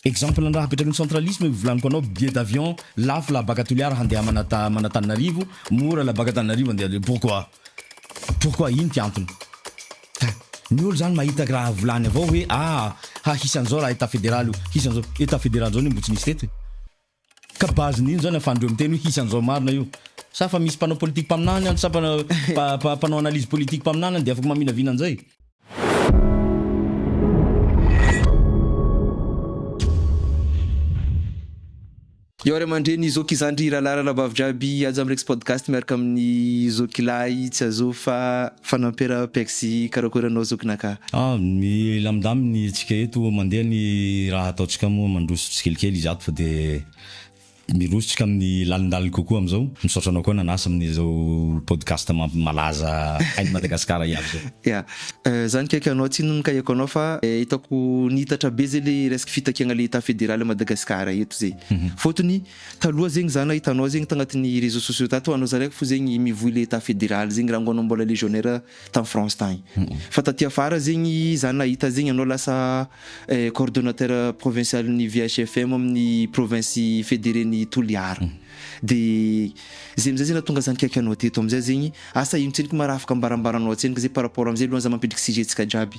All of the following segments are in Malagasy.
Exemple ny raha apetraky ny centralisme volaniko anao billet d'avion lafo la baka Toliara handeha manata manatananarivo mora la baka Antananarivo handeha pourquoi pourquoi ino ty antony ka ny olo zany mahita raha volany avao hoe ah ha hisy an'izao raha etat federal io hisy an'izao etat federal zao anie mbo tsy nisy teto e ka base n'ino zany afahandreo miteny hoe hisy an'izao marina io sa fa misy mpanao politique mpaminany any sa mpanao mpanao analyse politique mpaminany any de afaka maminavina an'izay. Eo ray aman-dreny zoky zandry rahalahy ranabavy jiaby aja am Rex podcast miaraka amin'ny zoky lahy tsy azo fa fanampera pex karakory anao zoky naka. Ah milamindaminy tsika eto mandeha ny raha ataontsika moa mandroso tsikelikely izy ato fa de Miroso tsika amin'ny lalindaliny kokoa amin'izao. Misaotra anao koa nanasa amin'izao podcast malaza hain'i Madagasikara iaby zao. Ya. Zany kaiky anao tsy inona no kahiako anao fa hitako nihitatra be zay le resaka fitakiagna le etat federal à Madagascar eto zay. Fôtony taloha zegny za nahita anao zegny tagnatin'ny réseaux sociaux tato anao zaraiky fo zegny mivoy le etat federal zegny rango anao mbola legionnaire tany France tagny. Fa taty afara zegny za nahita zegny anao lasa coordonnateur provincial ny VHFM amin'ny province fédéré ny Toliara. De zay amizay zegny nahatonga za nikaiky anao teto amizay zegny asa ino tsendriky ma raha afaka ambarambaranao tsendriky zay par rapport amizay aloha za mampidriky sujet tsika jiaby.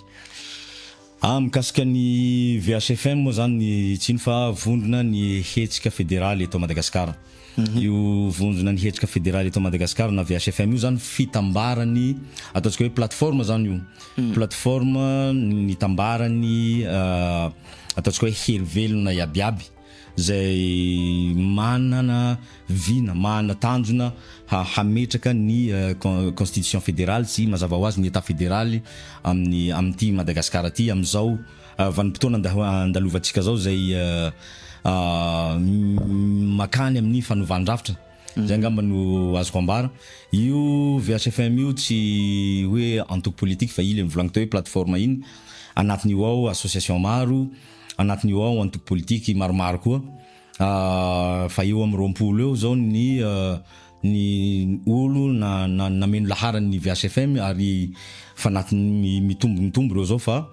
Ah mikasika ny VHFM moa zany tsy ino fa vondrona ny hetsika federaly eto Madagasikara. Io vondrona ny hetsika federaly eto Madagasikara na VHFM io zany fitambaran'ny ataontsika hoe plateforme zany io. Plateforme nitambaran'ny ataontsika hoe hery velona iabiaby zay manana vina, manana tanjona hametraka ny constitution federaly sy mazava ho azy ny Etat federaly amin'ny amin'ity Madagasikara ity amin'izao vanim-potoana andalovantsika zao zay makany amin'ny fanovan-drafitra. Zay angamba no azoko ambara. Io VHFM io tsy hoe antoko politique fa io le novolaniko teo hoe plateforme iny, anatin'io ao association maro, anatin'io ao antoko politique maromaro koa. Fa eo amin'ny 20 eo zao ny ny olo na nameno laharan'ny VHFM ary fa anatin'ny mitombo mitombo ireo zao fa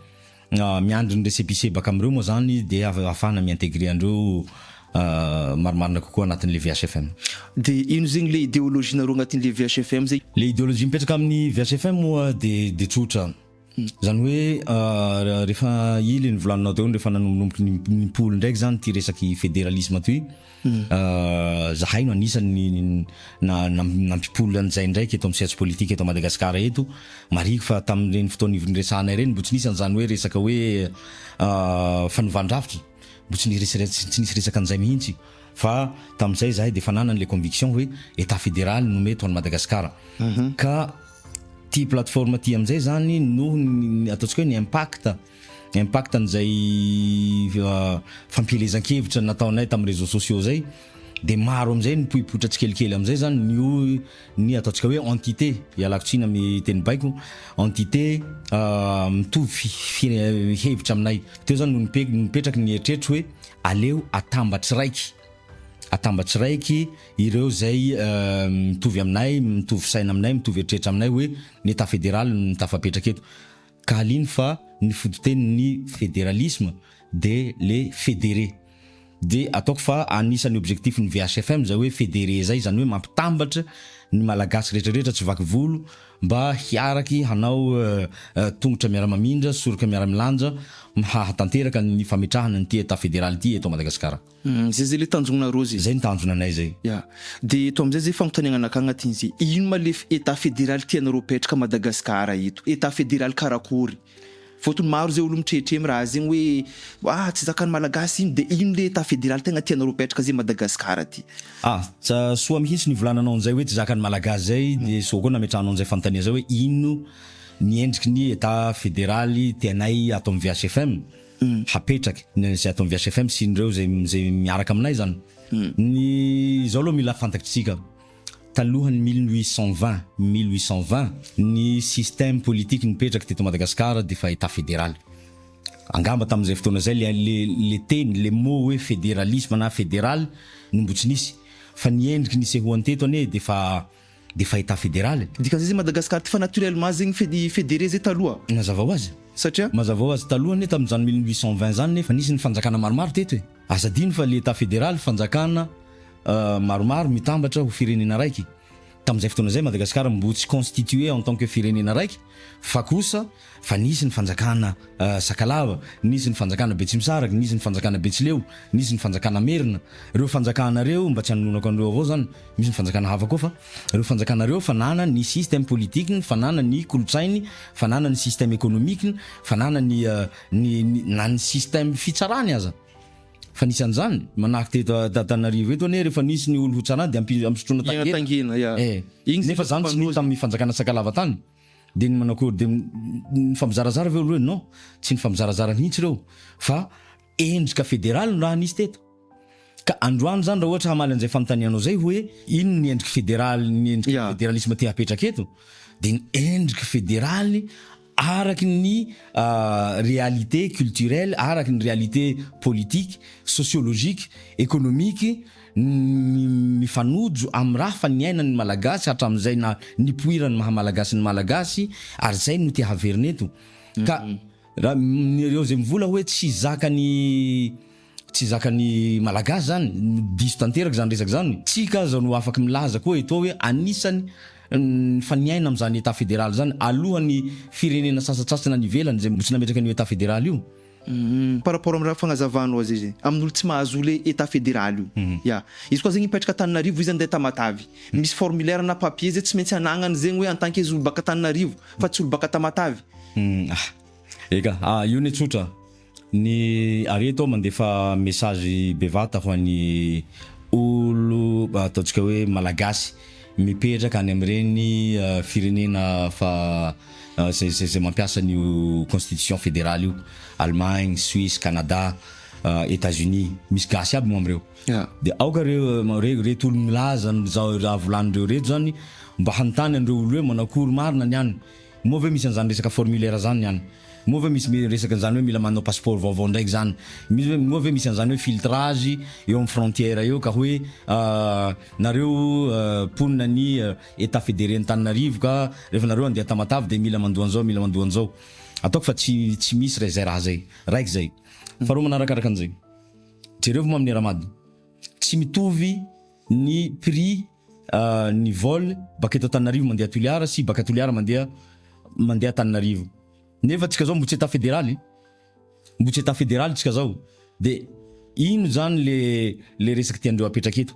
miandry ny récépissé baka amin'ireo moa zany de ahafahana mi-intégrer an'ireo marimarina kokoa anatin'le VHFM. De ino zegny le idéologie nareo agnatin'le VHFM zay? Le idéologie mipetraka amin'ny VHFM moa de de tsotra. Zany hoe rehefa i le nivolaninao teo rehefa nanombonomboky nimpoly ndraiky zany ty resaky federalisme toy, zahay no anisan'ny nampipoly an'izay ndraiky eto amin'ny sehatry politika eto Madagasikara eto. Marihiko fa tamin'ireny fotoana niresahanay ireny mbo tsy nisy an'izany hoe resaka hoe fanovan-drafitra, mbo tsy nisy resaka an'izay mihitsy fa tamin'izay zahay de efa nanana le conviction hoe Etat federal no mety ho an'i Madagasikara. Ka Ty plateforme ty amizay zany noho ny ataontsika hoe ny impact impact an'izay fampielezan-kevitra nataonay tamin'ny réseaux sociaux zay de maro amizay nipoipoitra tsikelikely amizay zany ny o ny ataontsika hoe entité ialako tsiny amin'ny teny baiko entité mitovy fi- hevitra aminay teo zany no nipe- nipetraky ny eritreritro hoe aleo atambatry raiky Atambatry raiky ireo izay mitovy aminay, mitovy saina aminay, mitovy eritreritra aminay hoe ny Etat federal no tafapetraka eto. Ka halino fa ny fototenin'ny federalisme dia le federer. Dia ataoko fa anisan'ny objectif-n'ny VHFM izay hoe federer izay, izany hoe mampitambatra ny Malagasy rehetra rehetra tsy vaky volo mba hiaraky hanao tongotra miara-mamindra, soroka miara-milanja hahatanteraka ny fametrahana an'ity Etat federal ity eto Madagasikara. Zay zay le tanjognareo zay. Zay ny tanjona anay zay. Ya. De eto amizay zay fagnontaniagna anakahy agnatin'ny zay. Ino ma le etat federal tianareo apetraka Madagascar eto? Etat federal karakory? Fôtony maro zay olo mitretremy raha zegny hoe ah tsy zakan'ny malagasy ino de ino le etat federal tegna tianareo apetraka zay Madagascar aty? Ah, tsa soa mihitsy nivolananao an'izay hoe tsy zakan'ny malagasy zay, de soa koa nametrahanao an'izay fanontania zay hoe ino ny endriky ny etat federaly tianay ato amin'ny VHFM? Hapetraky ny izay ato amin'ny VHFM sy ireo izay izay miaraka aminay izany. Ny izao aloha mila fantatritsika, talohan'ny 1820, 1820, ny système politique nipetraka teto Madagasikara dia efa Etat fédéral. Angamba tamin'izay fotoana izay le le le teny, le mot hoe fédéralisme na fédéral no mbo tsy nisy. Fa ny endriky nisehoany teto anie dia efa dia efa Etat fédéral e. Dikan'izay zay Madagascar ty fa naturellement zegny fédéré zay taloha. Mazava ho azy. Satria. Mazava ho azy, taloha anie tamin'izany 1820 zany nefa nisy ny fanjakana maromaro teto e! Aza adino fa le Etat fédéral fanjakana maromaro mitambatra ho firenena raiky. Tamin'izay fotoana izay Madagasikara mbo tsy constitué en tant que firenena raiky fa kosa fa nisy ny fanjakana Sakalava, nisy ny fanjakana Betsimisaraka, nisy ny fanjakana Betsileo, nisy ny fanjakana Merina. Reo fanjakana reo mba tsy hanononako an'ireo avao zany, misy ny fanjakana hafa koa fa reo fanjakana reo fa nana ny système politique-ny, fa nana ny kolotsainy, fa nana ny système économique-ny, fa nana ny ny na ny système fitsarany aza. Fa nisy an'izany, manahaky teto Antananarivo eto anie rehefa nisy ny olo ho tsarana dia ampisotroana tangena. Tangena, ya. Eh, Igny nefa zany tsy nisy tamin'ny fanjakana Sakalava tany. Dia ny manao akory, dia nifampizarazara ve olo hoe non, tsy nifampizarazara mihitsy ireo fa endrika federaly no raha nisy teto. Ka androany zany raha ohatra hamaly an'izay fanontanianao zay hoe ino ny endriky federaly, ny endriky federalisme te hapetraka eto, dia ny endriky federaly Araky ny réalité culturelle, araky ny réalité politique, sociologique, économique mifanojo amin'ny raha fa niainan'ny Malagasy hatramin'izay na nipoiran'ny maha Malagasy ny Malagasy ary izay no te haverina eto. Ka raha ireo izay mivola hoe tsy zakan'ny Tsy zakan'ny Malagasy zany, diso tanteraka zany resaka zany. Tsika aza no afaky milaza koa etoa hoe anisany fa niaina amin'izany Etat fédéral zany alohan'ny firenena sasantsasany any ivelany izay mbo tsy nametraka an'io Etat fédéral io. Par rapport amin'ny raha fagnazavanao azy izy amin'olo tsy mahazo le Etat fédéral io. Ya. Izy koa zegny mipetraka Antananarivo izy andeha Tamatave. Misy formulaire na papier zay tsy maintsy anagnany zegny hoe en tant que izy olo baka Antananarivo fa tsy olo baka Tamatave. Ah. Eka, ah io ne tsotra. Ny ary eto aho mandefa message bevata ho an'ny olo ataontsika hoe malagasy mipetraka any amin'ireny firenena fa zay zay mampiasa an'io constitution fédérale io, Allemagne, Suisse, Canada, Etats Unis, misy gasy aby moa amin'ireo. Dia aoka reo reto olo milaza an'izao raha volanin'ireo reto zany mba hanontany an'ireo olo hoe manakory marina ny any. Moa ve misy an'izany resaka formulaire zany ny any? Moa ve misy resaka an'izany hoe mila manao passeport vaovao ndraiky zany? Misy ve, moa ve misy an'izany hoe filtrage eo amin'ny frontière eo ka hoe nareo mponina ny Etat fédéré Antananarivo ka rehefa nareo handeha Tamatave dia mila mandoa an'izao, mila mandoa an'izao. Ataoko fa tsy tsy misy re zay raha zay. Raiky zay. Faharoa manarakaraka an'izay. Jereo moa amin'ny Air Mad. Tsy mitovy ny prix ny vol baka eto Antananarivo mandeha Toliara sy baka Toliara mandeha mandeha Antananarivo. Nefa tsika zao mbo tsy Etat federaly, mbo tsy Etat federaly tsika zao. De ino zany le le resaky tiandreo apetraka eto?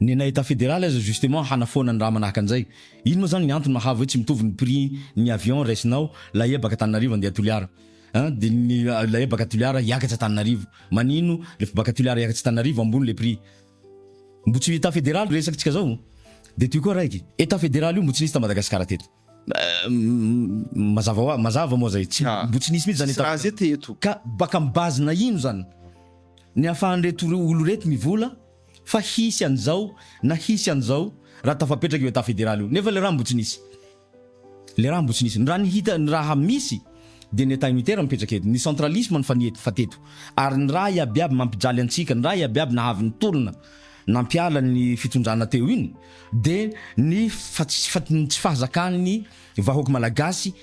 Ny anay Etat federaly aza justement hanafoana ny raha manahaka an'izay. Ino moa zany ny antony mahavy hoe tsy mitovy ny prix ny avion raisinao la ia baka Antananarivo andeha Toliara? An de ny la ia baka Toliara hiakatra Antananarivo. Manino refa baka Toliara hiakatra Antananarivo ambony le prix? Mbo tsy Etat federaly resaky tsika zao de toy koa raiky Etat federaly io mbo tsy nisy ta Madagascar teto mazava hoa mazava moa zay tsy mbo tsy nisy mihitsy zany Etat raha teto ka baka am base na ino zany ny ahafahan'ireto olo reto mivola fa hisy an'izao na hisy an'izao raha tafapetraka io Etat federaly io nefa le raha mbo tsy nisy. Le raha mbo tsy nisy. Ny raha ny hita, ny raha misy dia ny Etat unitaire mipetraka eto, ny centralisme no fa ny eto fa teto. Ary ny raha iabiaby mampijaly antsika, ny raha iabiaby nahavy ny tolona nampiala ny fitondrana teo iny dia ny fa tsy fa ny tsy fahazakan'ny vahoaka malagasy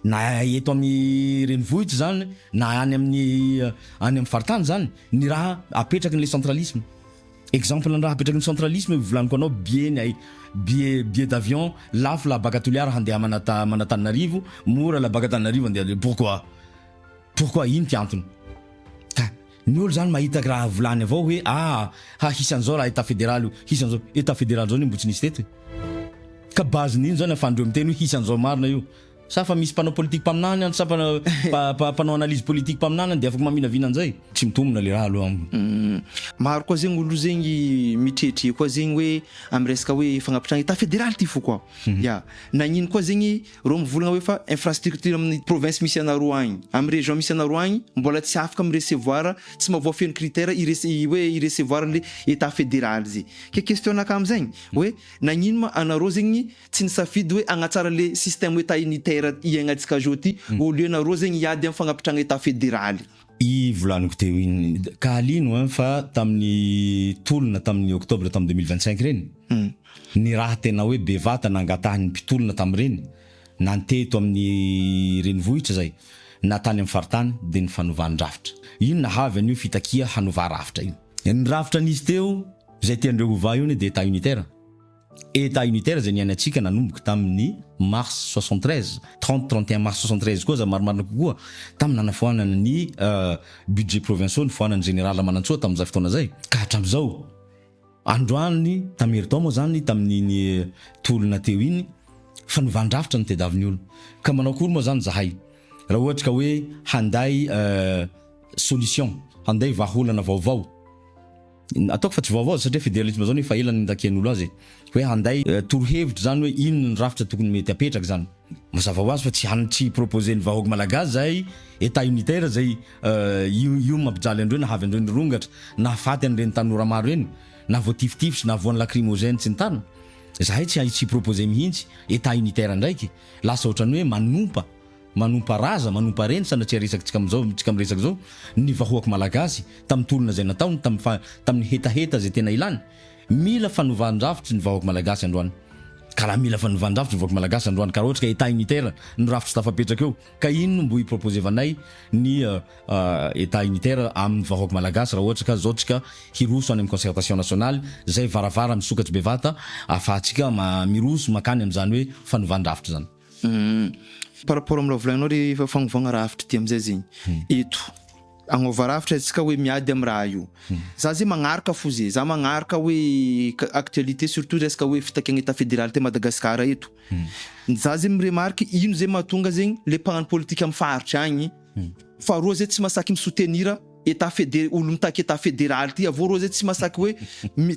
na eto amin'ny renivohitra izany na any amin'ny any amin'ny faritany izany ny raha apetraky ny le centralisme. Exemple ny raha apetraky ny centralisme volaniko anao billet ny ay billet billet d'avion lafo la baka Toliara handeha manata manatananarivo mora la baka Antananarivo handeha pourquoi pourquoi ino ty antony ka ny olo zany mahita raha volany avao hoe ah ha hisy an'izao raha état fédéral io hisy an'izao état fédéral zao anie mbo tsy nisy teto e ka base n'ino zany afahandreo miteny hoe hisy an'izao marina io Sa fa misy mpanao politique mpaminany any sa mpanao analyse politique mpaminany any dia afaka maminavina an'izay? Tsy mitombina le raha aloha amiko. Maro koa zegny olo zegny mitretre koa zegny hoe amy resaka hoe fagnapitrahana etat federaly ty fo koa. Ya. Nagnino koa zegny reo mivolagna hoe fa infrastructure amin'ny province misy anareo agny, amy région misy anareo agny mbola tsy afaka mi-recevoir, tsy mahavoafeno critère hi-rece- hoe hi-recevoir an'le etat federaly zay. Ke question naka amizegny hoe nagnino ma anareo zegny Tsy nisafidy hoe hagnatsara le système état unitaire iaignantsika zao ty au lieu nareo zegny hiady am fagnapitragna état fédéraly. I volaniko teo iny ka alino an fa tamin'ny tolona tamin'ny octobre tamin'ny 2025 ireny ny raha tena hoe bevata nangatahin'ny mpitolona tamin'ireny na ny teto amin'ny renivohitra izay. na tany amin'ny faritany dia ny fanovan-drafitra. Ino nahavy an'io fitakia hanova rafitra io? Ny rafitra nisy teo izay tiandreo hova io anie dia Etat unitaire. Etat unitaire izay niainantsika nanomboka tamin'ny mars 73, 30, 31 mars 73 koa aza marimarina kokoa, tamin'ny nanafoanana ny budget provinciaux nifoanan'ny Général Ramanantsoa tamin'izay fotoana izay ka hatramin'izao. Androany, tamin'ny herintaona moa izany, tamin'iny tolona teo iny, fanovan-drafitra no tediavin'ny olona. Ka manao akory moa izany izahay raha ohatra ka hoe handay solution, handay vahaolana vaovao. Ataoko fa tsy vaovao satria federalisme zao nefa ela nitakian'olo azy e. Hoe handay torohevitra zany hoe inona ny rafitra tokony mety apetraka zany. Mazava ho azy fa tsy han tsy hi-proposer ny vahoaka malagasy zahay etat unitaire zay io io mampijaly andreo nahavy andreo nirongatra nahafaty an'ireny tanora maro ireny na voatifitifitry na voan'ny lacrymogène sy ny tariny. Zahay tsy tsy hi-proposer mihintsy etat unitaire ndraiky. Lasa ohatran'ny hoe manompa. Manompa raza, manompa reny sanatria resakintsika amin'izao tsika miresaka izao ny vahoaka malagasy tamin'ny tolona izay nataony tamin'ny fa tamin'ny hetaheta izay tena ilany. Mila fanovan-drafitry ny vahoaka malagasy androany. Ka raha mila fanovan-drafitry ny vahoaka malagasy androany ka raha ohatra ka état unitaire no rafitry tafapetraka eo ka ino no mbo hi-proposer-vanay ny état unitaire amin'ny vahoaka malagasy raha ohatra ka zao tsika hiroso any amin'ny concertation nationale izay varavara misokatry bevata ahafahantsika miroso makany amin'izany hoe fanovan-drafitra izany. Par rapport am'raha volaninao rehefa fagnovagna rafitra ty am'zay zegny eto agnova rafitra antsika hoe miady am raha io za zay magnaraka fo zay za magnaraka hoe actualité surtout resaka hoe fitakiagna état fédéral ty Madagasikara eto za zay mi-remarque ino zay mahatonga zegny le mpagnano politique am faritra agny fa rô zay tsy mahasaky mi-soutenir état fédé olo mitaky état fédéral ty avô rô zay tsy mahasaky hoe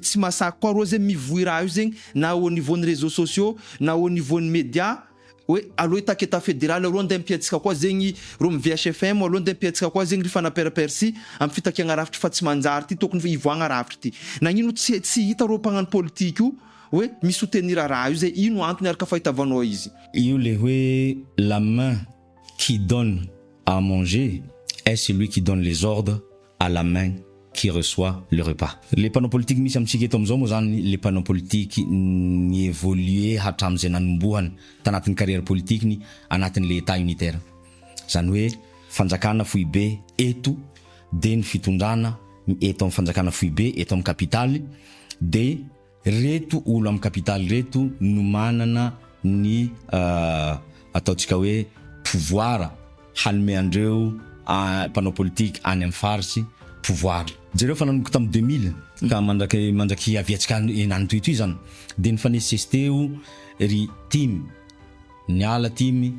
tsy mahasaky koa rô zay mivoy raha io zegny na au niveau ny réseaux sociaux na au niveau ny média hoe alô hitaky état fédéral rô andeha ampiantsika koa zegny rô amy VHFM alô andeha ampiantsika koa zegny ry fanaperpersi amy fitakiagna rafitry fa tsy manjary ty tokony hivoagna rafitry ty nagnino tsy hita rô mpagnano politique io hoe mi-soutenir raha io zay ino antony araka fahitavanao izy. Io le hoe la main qui donne à manger est celui qui donne les ordres à la main qui reçoit le repas. Le mpanao politique misy amintsika eto amin'izao moa zany le mpanao politique ni-évoluer hatramin'izay nanombohany tanatin'ny carrière politique-ny anatin'le état unitaire. Zany hoe fanjakana foibe eto de ny fitondrana eto amin'ny fanjakana foibe eto amin'ny kapitaly de Reto olo am kapitaly reto no manana ny ataontsika hoe pouvoir hanome andreo mpanao politique any am faritsy pouvoir. Jereo fa nanomboka tam 2000 ka mandraky mandraky hiaviantsika henany toy toy zany de nifanesisesy teo ry tim niala tim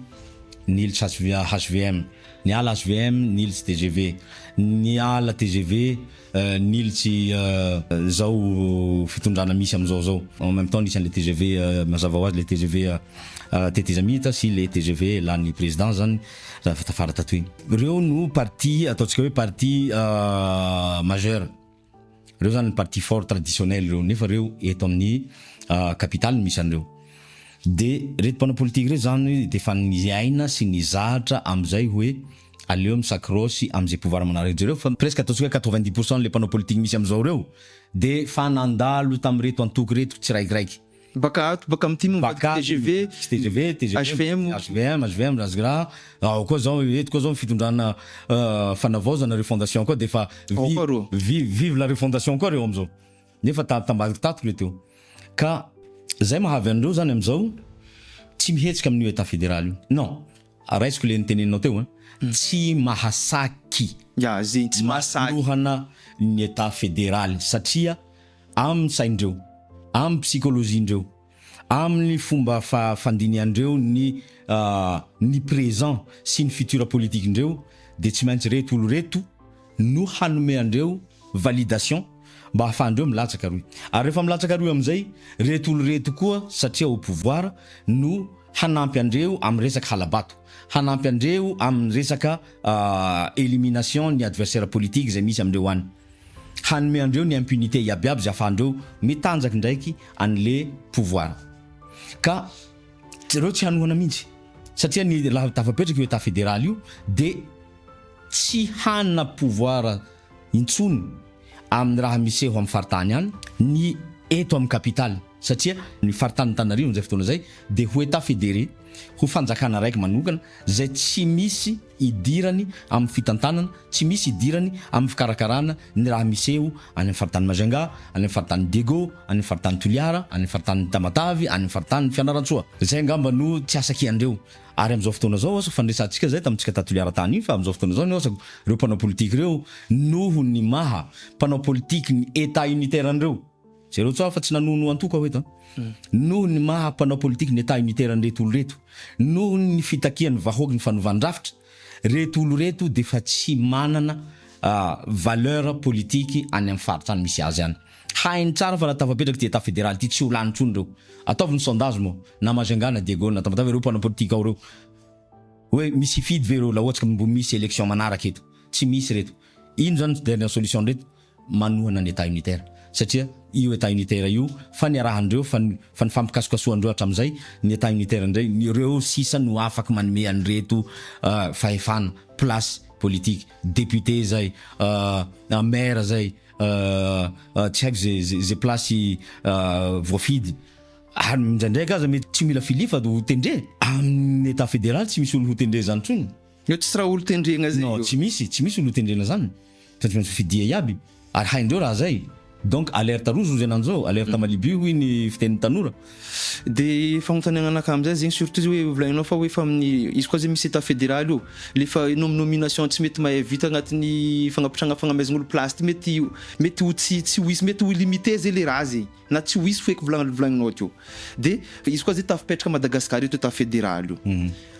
nilitsy hvm niala hvm nilitsy tgv niala tgv Nilitsy zao fitondrana misy amizao zao. En même temps nisy anle tgv mazava ho azy le tgv tetezamita sy le tgv lany président zany raha tafara tatoy. Reo no parti ataontsika hoe parti majeur. Reo zany parti fort traditionnel reo nefa reo eto amin'ny capitale no misy anreo. De reto mpanao politique reto zany de efa niaina sy nizatra amizay hoe Aleo mi-s'accroche amzay pouvoir manaraka jereo fa presque ataontsika hoe 90% le mpanao politique misy amzao reo de fa nandalo tamreto antoko reto tsiraikiraiky. Baka ato baka amty mivadika tgv, tgv, tgv, hvm, hvm, hvm, razgra, ao koa zao eto koa zao ny fitondrana fanavaozana refondation koa de efa vive vive la refondation koa reo amzao nefa tambadika tato le teo. Ka zay mahavy anreo zany amzao tsy mihetsika amin'io etat federal io non. Raisiko le niteneninao teo an, tsy mahasaky Ya, zegny tsy mahasaky. manohana ny Etat federaly satria amin'ny saindreo, amin'ny psychologie-ndreo, amin'ny fomba fandinihandreo ny ny présent sy ny futur politique-ndreo dia tsy maintsy reto olo reto no hanome andreo validation mba ahafahandreo milatsaka roy. Ary rehefa milatsaka roy amin'izay, reto olo reto koa satria au pouvoir no hanampy andreo amin'ny resaka halabato, hanampy andreo amin'ny resaka élimination ny adversaire politique izay misy amindreo any, hanome andreo ny impunité iaby iaby izay ahafahandreo mitanjaky ndraiky an'le pouvoir. Ka reo tsy hanohana mihitsy satria ny raha tafapetraka io Etat fédéral io de tsy hanana pouvoir intsony amin'ny raha miseho amin'ny faritany any ny eto amin'ny capitale. Satria ny faritanin'Antananarivo amin'izay fotoana izay dia ho Etat fédéré, ho fanjakana raiky manokana izay tsy misy idirany amin'ny fitantanana, tsy misy idirany amin'ny fikarakarana ny raha miseho any amin'ny faritanin'i Majunga, any amin'ny faritanin'i Diego, any amin'ny faritanin'i Toliara, any amin'ny faritanin'i Tamatave, any amin'ny faritanin'i Fianarantsoa. Izay angamba no tsy asakian'ireo. Ary amin'izao fotoana izao, asa fa niresahantsika izay tamintsika tato Toliara tany iny, fa amin'izao fotoana izao ny asako, ireo mpanao politika ireo, noho ny maha mpanao politiky ny Etat unitaire an'ireo, jereo tsara fa tsy nanono antoko aho eto an, noho ny maha mpanao politiky ny Etat unitaire an'ireto olo ireto, noho ny fitakian'ny vahoaky ny fanovan-drafitra, ireto olo ireto dia efa tsy manana valeur politiky any amin'ny faritra any misy azy any. Hainy tsara fa raha tafapetraka ity Etat federal ity tsy ho lany intsony ireo. Ataovy ny sondage moa, na Majunga na Diego na Tamatave ireo mpanao politika ao ireo. Hoe misy hifidy ve ireo la ohatsy ka mbo misy election manaraka eto. Tsy misy ireto. Ino zany dernière solution reto? Manohana ny Etat unitaire. Satria io Etat unitaire io fa niarahandreo fa fa nifampikasokasohandreo hatramizay, ny Etat unitaire indray ireo sisa no afaky manome an'ireto fahefana, place politique, député zay, maire zay, Tsy haiko ze ze place voafidy ary indraindraiky aza mety tsy mila filia fa ho tendre. Amin'ny état fédéral tsy misy olo ho tendre zany tsony. Eo tsisy raha olo tendrena zay Non tsy misy, tsy misy olo ho tendrena zany fa tsy maintsy ho fidia iaby ary haindreo raha zay. Donc alerte rouge hozy enany zao, alerte malibu hoy ny fitenin'ny tanora. De fagnontaniagna anakahy amizay zegny surtout izy hoe volagninao fa hoe efa amin'ny izy koa zegny misy état fédéral io le fa nomination tsy mety mahay vita agnatin'ny fagnapitrahagna fagnamezagna olo place ty mety mety ho tsy tsy ho hisy mety ho limité zay le raha zegny na tsy ho hisy feky volagn- volagninao teo de izy koa zay tafipetraka Madagascar eto état fédéral io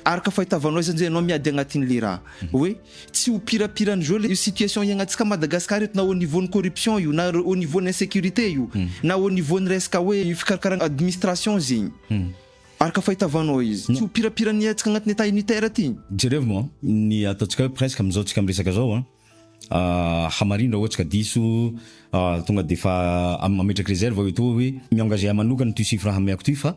araka fahitavanao izy zay anao miady agnatin'le raha hoe Tsy ho pirapira an'izao le situation iaignantsika Madagascar eto na au niveau ny corruption io na au niveau ny insécurité io na au niveau ny resaka hoe fikarakarana administration zegny. Araka fahitavanao izy. Tsy ho pirapira ny iaintsika agnatin'ny état unitaire ty. Jerevo moa ny ataontsika hoe presque amin'izao tsika miresaka zao an, hamarino raha ohatra ka diso, tonga de efa mametraky réserve aho etoa hoe mi-engager ahy manokana ity chiffre hameako ity fa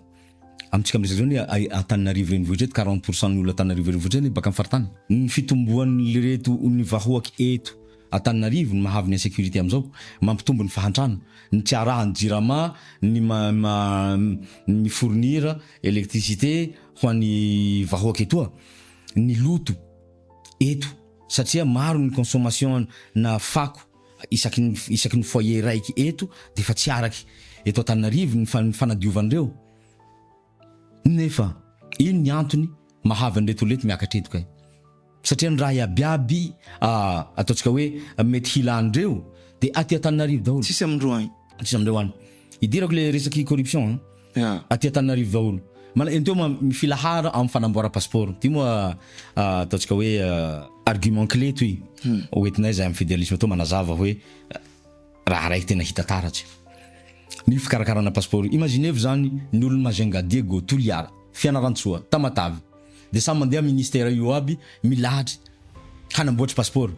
Amintsika miresaka zao anie Antananarivo renivohitra eto 40 pour cent ny olona Antananarivo renivohitra anie baka am faritany. Ny fitomboan'ireto ny vahoaka eto Antananarivo no mahavy ny insécurité amizao, mampitombo ny fahantrana, ny tsy arahan'ny jirama ny mi fournir électricité ho an'ny vahoaka etoa, ny loto eto satria maro ny consommation na fako isaky ny isaky ny foyer raiky eto dia efa tsy araky eto Antananarivo ny ny fanadiovan'ireo nefa ino ny antony mahavy an'ireto olona eto miakatra eto kay satria ny raha iabiaby ataontsika hoe mety hilan'ireo dia aty Antananarivo daholo Tsisy amindreo agny. Tsisy amindreo any. Idirako le resaky corruption an. Ya. Aty Antananarivo daholo. Mana enteo ma mifilahara amin'ny fanamboara passeport. Ty moa ataontsika hoe argument clé toy. Ho entinay zay amin'ny fédéralisme toa manazava hoe raha raiky tena hita taratsy. Ny fikarakarana passeport. Imaginez-vous zany ny olon'i Majunga, Diego, Toliara, Fianarantsoa, Tamatave dia samy mandeha ministère io aby milahatry hanamboatry passeport.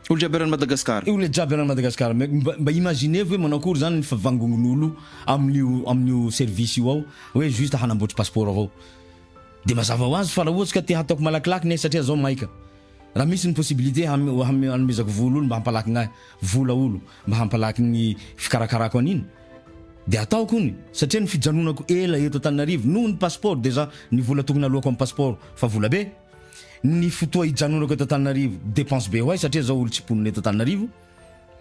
Olo jiaby eran'i Madagascar. Olo jiaby eran'i Madagascar. Mba mba imaginez-vous hoe manao akory zany ny fivangongon'olo amin'io amin'io service io ao hoe juste hanamboatry passeport avao. De mazava ho azy fa raha ohatsy ka te hataoko malakilaky ne satria zao maika. Raha misy ny possibilité hanomezako vola olo mba hampalaky gnahy, vola olo mba hampalaky ny fikarakarako an'iny de ataoko ony satria ny fijanonako ela eto Antananarivo noho ny passeport déjà ny vola tokony aloako amin'ny passeport fa vola be. Ny fotoa hijanonako eto Antananarivo dépense be ho ahy satria zao olo tsy mponina eto Antananarivo,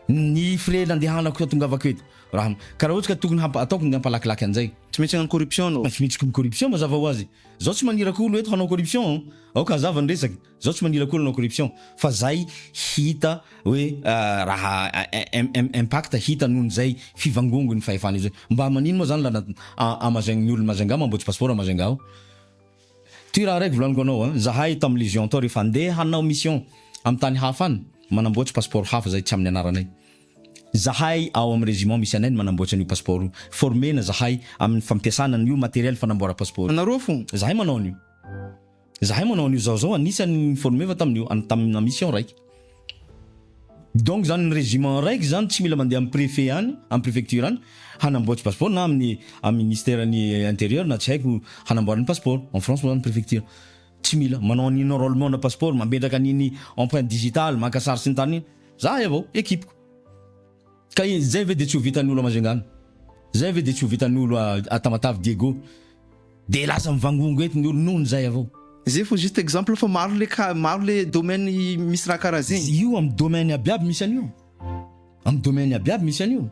ny frais nandehanako hatongavako eto raha ka raha ohatry ka tokony hampa ataoko ny hampalakilaky an'izay. Tsy maintsy hagnano corruption anao. Tsy maintsy corruption mazava ho azy. Zaho tsy maniraka olo eto hanao corruption an! Aoka hazava ny resaka, zaho tsy maniraka olo hanao corruption fa zay hita hoe raha impact hita nohon'izay fivangongon'ny fahefana io zay. Mba manino moa zany la amazagnin'ny olo Majunga mamboatry passeport a Majunga ao? Ty raha raiky volaniko anao a, zahay tam légion tao rehefa andeha hanao mission am tany hafa any, manamboatry passeport hafa zay tsy aminy anaranay. Zahay ao am régiment misy anay no manamboatry an'io passeport io. Former-na zahay aminy fampiasana an'io matériel fanamboara passeport io. Anareo fo? Zahay manao an'io. Zahay manao an'io zaho zao anisany ni-former-va tamin'io, tamina mission raiky. Donc zany ny régiment raiky zany tsy mila mandeha am préfet any, am préfecture any hanamboatry passeport na amin'ny am ministère ny intérieur na tsy haiko hanamboarany passeport, en France moa zany préfecture tsy mila manao an'iny enrôlement na passeport, mametraka an'iny empreinte digitale, maka sary sy ny tariny, zahay avao, ekipiko. Ka zay ve de tsy ho vitan'ny olo à Majunga any? Zay ve de tsy ho vitan'ny olo a Tamatave Diego de lasa mivangongo eto ny olo nohony zay avao. Zay fô juste exemple fa maro le cas, maro le domaine misy raha karaha zegny. Io am domaine aby aby misy an'io, am domaine aby aby misy an'io,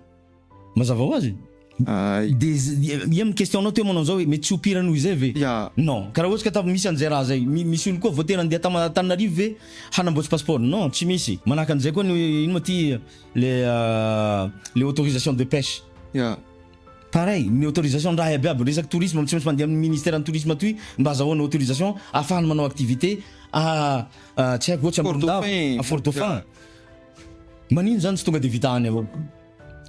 mazava ho azy. De ia am question nao teo manao zao hoe mety tsy ho pire noho izay ve? Ya. Non, ka raha ohatry ka ta misy an'izay raha zay, misy olo koa voatery andeha Tama- Antananarivo ve hanamboatry passeport? Non, tsy misy. Manahaka an'izay koa ny ino moa ty le le autorisation de pêche. Ya. Pareil, ny autorisation raha iaby iaby, resaky tourisme tsy maintsy mandeha amin'ny ministère ny tourisme atoy mba azahoana autorisation ahafahany manao activité à tsy haiko ohatry Fort Amborodava, Dauphin. à Fort Dauphin. Manino zany tsy tonga de vita any avao?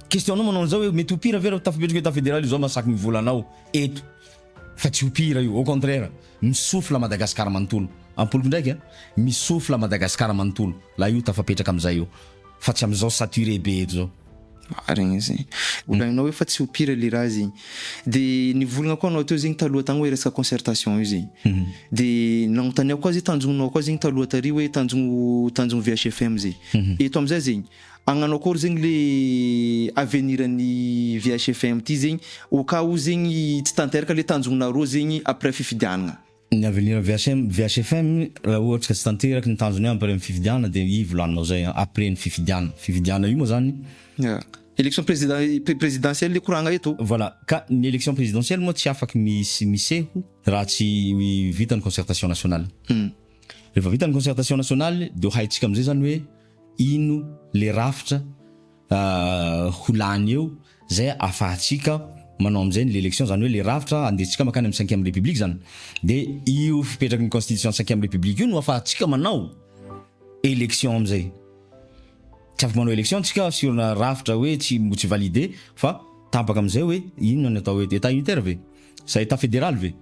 Question nao manao an'izao hoe mety ho pire ve raha tafapetraka état fédéral io zao masaky ny volanao eto fa tsy ho pire io au contraire misouffle Madagascar manontolo ampoliko ndraiky a misouffle Madagascar manontolo la io tafapetraka amizay io fa tsy amizao saturé be eto zao. Marigny zegny. Volagninao hoe fa tsy ho pire le raha zegny. De nivolagna koa anao teo zegny taloha tagny hoe resaka concertation io zegny. De nagnontaniako koa zegny tanjognonao koa zegny taloha tary hoe tanjogno tanjogno VHFM zegny. Eto amizay zegny, agnano akôry zegny le avenir an'ny VHFM ty zegny au cas où zegny tsy tanteraka le tanjognonareo zegny après fifidianagna? Ny avenir VHM, VHFM raha ohatra ka tsy tanteraky ny tanjony après ny fifidianana dia i volaninao zay après ny fifidianana. Fifidianana io moa zany. Ya. Élection président présidentielle le koragna eto. Voilà, ka ny élection présidentielle moa tsy afaky misy miseho raha tsy vita ny concertation nationale. Rehefa vita ny concertation nationale de ho haintsika amizay zany hoe ino le rafitra ho lany eo zay afahantsika manao amizay ny l'élection zany hoe le rafitra andesintsika makany amin'ny cinquième république zany de io fipetraky ny constitution cinquième république io no afahantsika manao élection amizay. Tsy afaky manao élection tsika sur na rafitra hoe tsy tsy validé fa tapaka amizay hoe inona ny atao hoe état unitaire ve sa état fédéral ve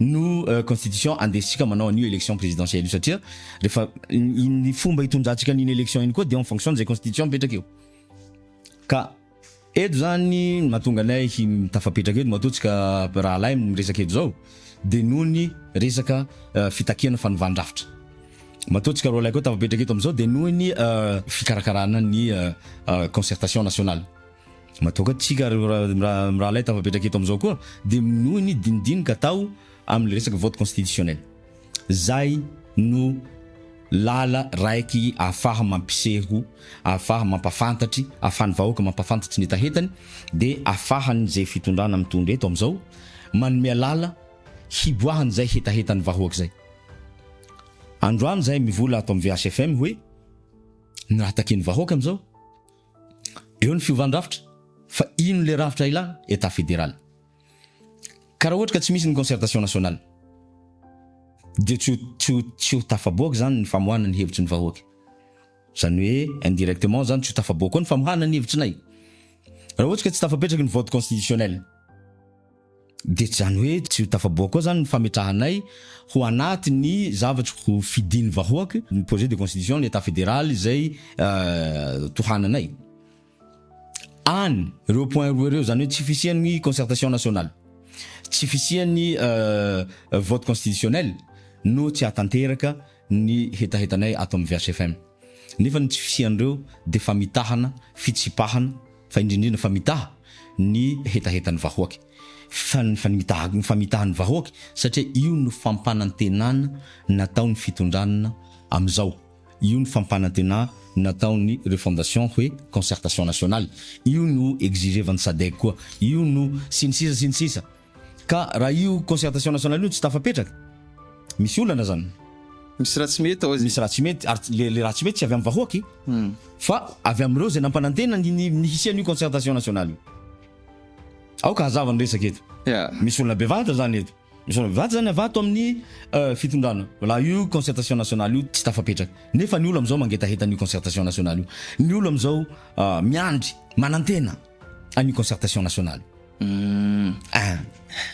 no constitution andesintsika manao an'io élection présidentielle io satria rehefa ny fomba hitondrantsika an'iny élection iny koa de en fonction zay constitution mipetraka eo. Ka eto zany mahatonga anay tafapetraka eto, matoa tsika rahalahy miresaka eto zao de noho ny resaka fitakiana fanovan-drafitra. Matoa tsika roalahy koa tafapetraka eto amizao de noho ny fikarakarana ny concertation nationale. Matoa koa tsika mirahalahy tafapetraka eto amizao koa de noho ny dinidinika atao amle resaka vote constitutionnel. Zay no lala raiky ahafaha mampiseho, ahafaha mampafantatry, ahafahan'ny vahoaka mampafantatry ny hetahetany de ahafahan'ny zay fitondrana mitondra eto amizao manome alala hiboahan'izay hetahetan'ny vahoaka zay. Androany zay mivola ato am VHFM hoe ny raha takian'ny vahoaka amizao eo ny fiovan-drafitra fa ino le rafitra ilana? État fédéral. Ka raha ohatra ka tsy misy ny concertation nationale dia tsy ho tsy ho tsy ho tafaboaka zany ny famoahana ny hevitry ny vahoaka. Zany hoe indirectement zany tsy ho tafaboaka koa ny famoahana ny hevitrinay. Raha ohatra ka tsy tafapetraky ny vote constitutionnel dia tsy zany hoe tsy ho tafaboaka koa zany ny fametrahanay ho anaty ny zavatry ho fidin'ny vahoaka ny projet de constitution ny état fédéral izay tohananay. Any ireo point roa ireo, zany hoe tsy fisian'ny concertation nationale, tsy fisian'ny vote constitutionnel no tsy hahatanteraka ny hetahetanay ato amin'ny VHFM. Nefa ny tsy fisian'ireo dia famitahana, fitsipahana, fa indrindrindra famitaha ny hetahetan'ny vahoaka. Fa ny ny famitahan'ny vahoaka satria io no fampanantenana nataon'ny fitondrana amin'izao. Io ny fampanantena nataon'ny refondation hoe concertation nationale, io no exigevan'ny sadec koa, io no sy ny sisa sy ny sisa Ka raha io concertation nationale io tsy tafapetraka, misy olana zany. Misy raha tsy mety ao zay. Misy raha tsy mety, ary le le raha tsy mety tsy avy amin'ny vahoaka fa avy amin'ireo izay nampanantena ny ny hisian'io concertation nationale io. Aoka hazava ny resaka eto. Misy olona bevata zany eto. Misy olona bevata zany avy ato amin'ny fitondrana. Raha io concertation nationale io tsy tafapetraka. Nefa ny olo amin'izao mangetaheta an'io concertation nationale io. Ny olo amin'izao miandry, manantena an'io concertation nationale io. Ah.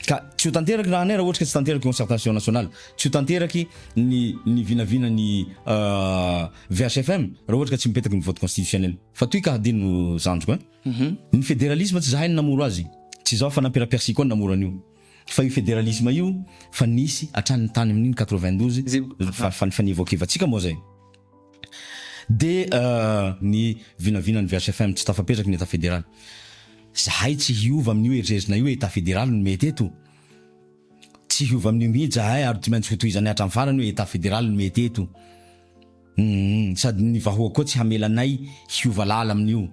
Ka tsy ho tanteraky raha anay raha ohatra ka tsy tanteraky concertation nationale. Tsy ho tanteraky ny ny vinavina ny VHFM raha ohatra ka tsy mipetaky ny vote constitutionnel. Fa toy ka hadino zandriko hein. Ny fédéralisme tsy zahay no namoro azy. Tsy izaho fa n'Empire Persique koa no namoro an'io. Fa io fédéralisme io fa nisy hatrany tany amin'iny 92 fa fa fa nivoakevantsika moa zay. De ny vinavinan'ny VHFM tsy tafapetraky ny Etat fédéral. Zahay tsy hiova amin'io eritreritrina io hoe Etat fédéral no mety eto. Tsy hiova amin'io mihitsy zahay ary tsy maintsy hotohizanay hatramin'ny farany hoe Etat fédéral no mety eto. Humm sady ny vahoaka koa tsy hamela anay hiova lala amin'io.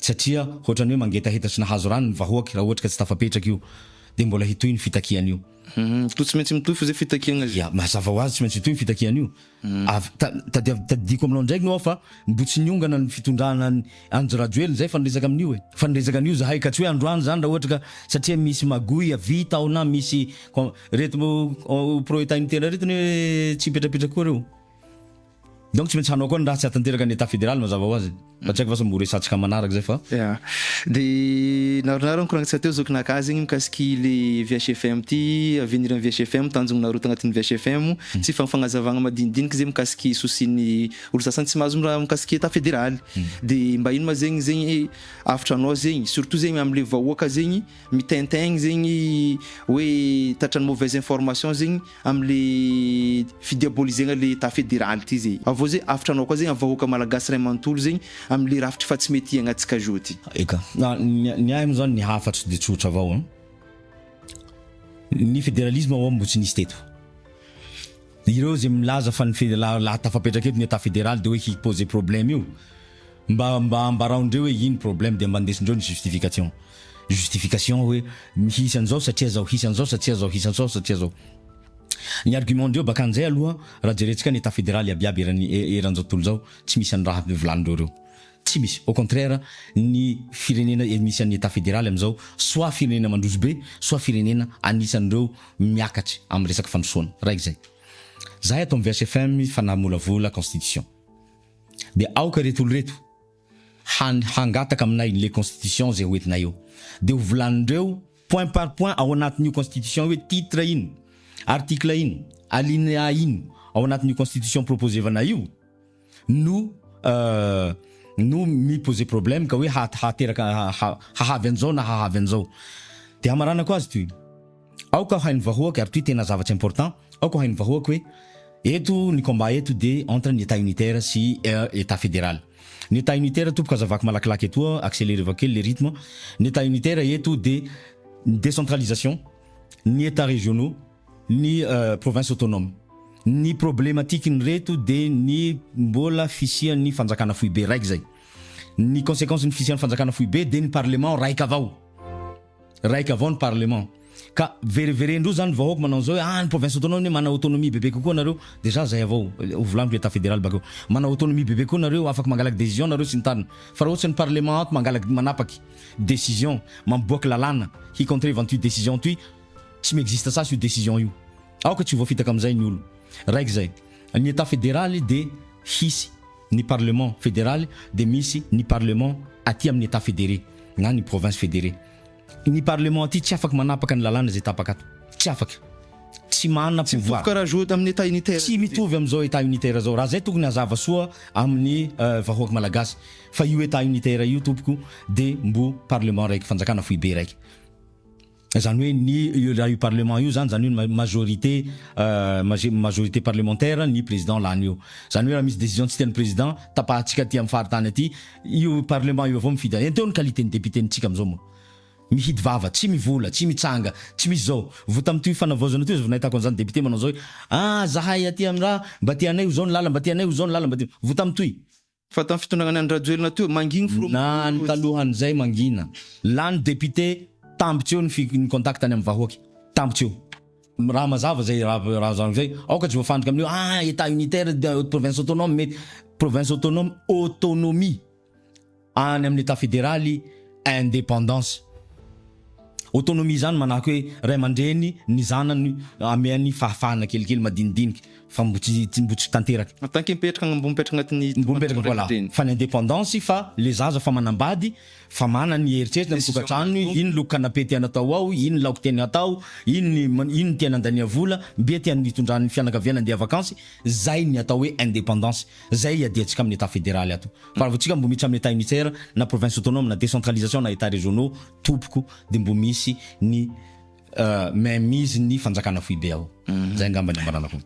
Satria hoatran'ny hoe mangetaheta tsy nahazo rano ny vahoaka raha ohatra ka tsy tafapetraka io dia mbola hitohy ny fitakiana io. Humm toa tsy maintsy mitohy fo zay fitakiagna zay. Ya, mazava ho azy tsy maintsy hitohy ny fitakiana io. Avy, ta, tadiavo, tadidiko aminao ndraiky no aho fa mbo tsy niongana ny fitondrana an'i Andry Rajoelina zay fa niresaka amin'io e. Fa niresaka an'io zahay ka tsy hoe androany zany raha ohatra ka satria misy magouille vita ao na misy com, reto pro état unitaire reto anie tsy hipetrapetraka koa reo. Donc tsy maintsy hanao koa ny raha tsy hahatanteraka ny Etat fédéral mazava ho azy. Fa tsy haiko vasa mbo resatsika manaraka zay fa. Ya. De naronaro nikoragna teo zokinakahy zegny mikasiky le VHFM ty, avenir ny VHFM, tanjogno nareo tagnatin'ny VHFM, sy fagnafagnazavagna madinidiniky zegny mikasiky souci-n'ny olo sasany tsy mahazo raha mikasiky Etat fédéral. De mba ino ma zegny zegny hafitranao zegny, surtout zegny amle vahoaka zegny mitaintaigny zegny hoe tratran'ny mauvaise information zegny amle fidiabolizegna le etat federaly ty zegny. Avô zegny hafatra anao koa zegny am vahoaka malagasy ray manontolo zegny amle rafitry fa tsy mety iaignantsika zao ty. Eka. Ny ahy moa zany ny hafatro de tsotra avao an. Ny federalisme ho'a mbo tsy nisy teto. Ireo ze milaza fa ny fe, laha tafapetraka eto ny etat federal de hoe hi poser problème io, mba mba ambaraondreo hoe ino problème de mba andesindreo ny justification. Justification hoe hisy an'izao satria zao, hisy an'izao satria zao, hisy an'izao satria zao. Ny argument ndreo bakan'izay aloha raha jerentsika ny etat federal iaby iaby eran'ny eran'izao tontolo izao tsy misy an'ny raha volanin-dreo reo. Tsy misy. Au contraire, ny firenena misy an'ny Etat federaly amin'izao, soit firenena mandroso be, soit firenena anisan'ireo miakatry amin'ny resaka fandrosoana. Raiky izay. Zahay ato amin'ny VHFM fa namolavola constitution. Dia aoka ireto olo ireto han hangataka aminay le constitution izay ho entinay eo. Dia ho volanin-dreo point par point ao anatin'io constitution io hoe titre ino, article ino, alinéa ino ao anatin'io constitution proposer-vanay io. no no mi poser problème ka hoe hateraka hahavy an'izao na hahavy an'izao. Dia hamaranako azy toy, aoka hain'ny vahoaka, ary toy tena zavatra important, aoka hain'ny vahoaka hoe eto ny combat eto dia entre ny état unitaire sy état fédéral. Ny état unitaire tompoko azavako malakilaky etoa, accélérer-vako kely le rythme, ny état unitaire eto dia ny décentralisation, ny états régionaux, ny province autonome. Ny problématique ny reto de ny mbola fisian'ny fanjakana foibe raiky zay. Ny consequence ny fisian'ny fanjakana foibe de ny parlement raika avao. Raika avao ny parlement. Ka veriverendreo zany vahoaka manao an'izao hoe ah ny province autonome ne mana autonomie bebe kokoa nareo, déjà zay avao ho volaniko l'état fédéral bakeo. Mana autonomie bebe kokoa nareo, afaky mangalaky décision nareo sy ny tariny. Fa raha ohatsy ny parlement ato mangalaky manapaky décision, mamboaky lalàna hi contrer vantoy décision toy, Tsy mi-existe sasy io décision io. Aoka tsy ho voafitaka amin'izay ny olo. Raiky izay. Ny Etat federaly dia hisy ny parlement federaly dia misy ny parlement aty amin'ny Etat federé na ny province federé. Ny parlement aty tsy afaky manapaka ny lalàna izay tapaka ato. Tsy afaky. Tsy manana Tsy mitovy pouvoir. karaha zo amin'ny Etat unitaire. Tsy mitovy amin'izao Etat unitaire izao. Raha izay tokony hazava soa amin'ny vahoaka malagasy fa io Etat unitaire io tompoko dia mbo parlement raiky, fanjakana foibe raiky. Izany hoe ny raha io parlement io zany, zany hoe majorité majorité parlementaire ny président lany eo. Zany hoe raha misy décision tsy tian'ny président tapahantsika aty amin'ny faritany aty, io parlement io avao mifidy azy. Enteo ny qualité ny député ntsika amin'izao moa. Mihidy vava, tsy mivola, tsy mitsanga, tsy misy zao. Vao tamin'ity fanavaozana ity vao nahitako an'izany député manao zao hoe ah zahay aty amin'ny raha mba tianay ho zao ny lalana, mba tianay ho zao ny lalana, mba tia. Vao tamin'itoy. Fa tamin'ny fitondrana an'i Andry Rajoelina teo, manginy filoha Na ny talohan'izay mangina. Lany député tambitsy eo ny fi ny contact any amin'ny vahoaka. Tambitsy eo. Raha mazava zay raha raha zany zay. Aoka tsy voafandrika amin'io ah état unitaire de province autonome mety. Province autonome autonomie. Any amin'ny état fédéral indépendance. Autonomie zany manahaka hoe ray aman-dreny ny zanany ameany fahafahana kelikely madinidinika fa mbo tsy mbo tsy tanteraka. En tant que mipetraka mbo mipetraka agnatin'ny Mbo mipetraka voilà. Fa ny indépendance fa le zaza fa manambady fa mana ny eritreritra ny tokantrano ino loko canapé tiany atao ao, ino laoko tiany atao, ino ny ino tiany andania vola, mbia tiany hitondran'ny fianakaviany andeha vakansy, zay ny atao hoe indépendance. Zay iadiantsika amin'ny état fédéral ato. Fa raha vao tsika mbo miditra amin'ny état unitaire na province autonome na décentralisation na état régionaux tompoko de mbo misy ny main mise ny fanjakana foibe ao. Zay angamba ny amaranako.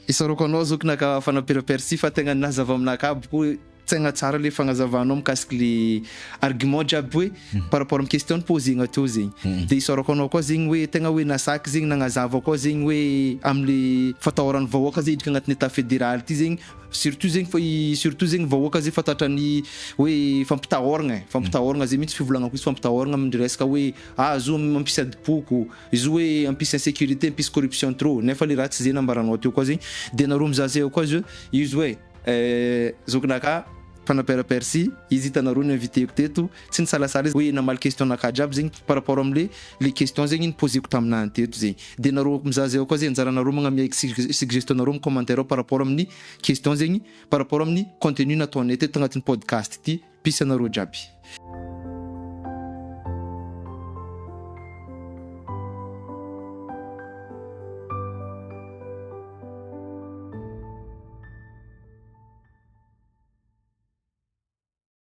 Isaorako anao zoky naka fanampira Percy fa tegna nazava aminakahy boko. Tegna tsara le fagnazavanao mikasiky le argument jiaby hoe par rapport amy question niposegna teo zegny. De isaorako anao koa zegny hoe tegna hoe nasaky zegny nagnazava koa zegny hoe am'le fatahoran'ny vahoaka zay hiditra agnatin'ny état fédéral ty zegny, surtout zegny fa surtout zegny vahoaka zay fantatrany hoe fampitahoragna e, fampitahoragna zay mihitsy fivolagnako izy, fampitahoragna amin'ny resaka hoe ah, zo mampisy adim-poko izy hoe ampisy insécurité, ampisy corruption trop, nefa le raha tsy zay nambaranao teo koa zegny. De nareo mizaha zay koa izy izy hoe zokinaka Mpanampera Percy izy, hitanareo ny invité-ko teto, tsy nisalasala izy hoe namaly question naka jiaby zegny par rapport am'le le question zegny niposeko taminany teto zegny. De nareo mizaha zay koa zegny, anjaranareo magnamia suggestion nareo amy commentaire ao par rapport amin'ny question zegny, par rapport amin'ny contenu nataonay teto agnatin'ny podcast ty. Peace anareo jiaby.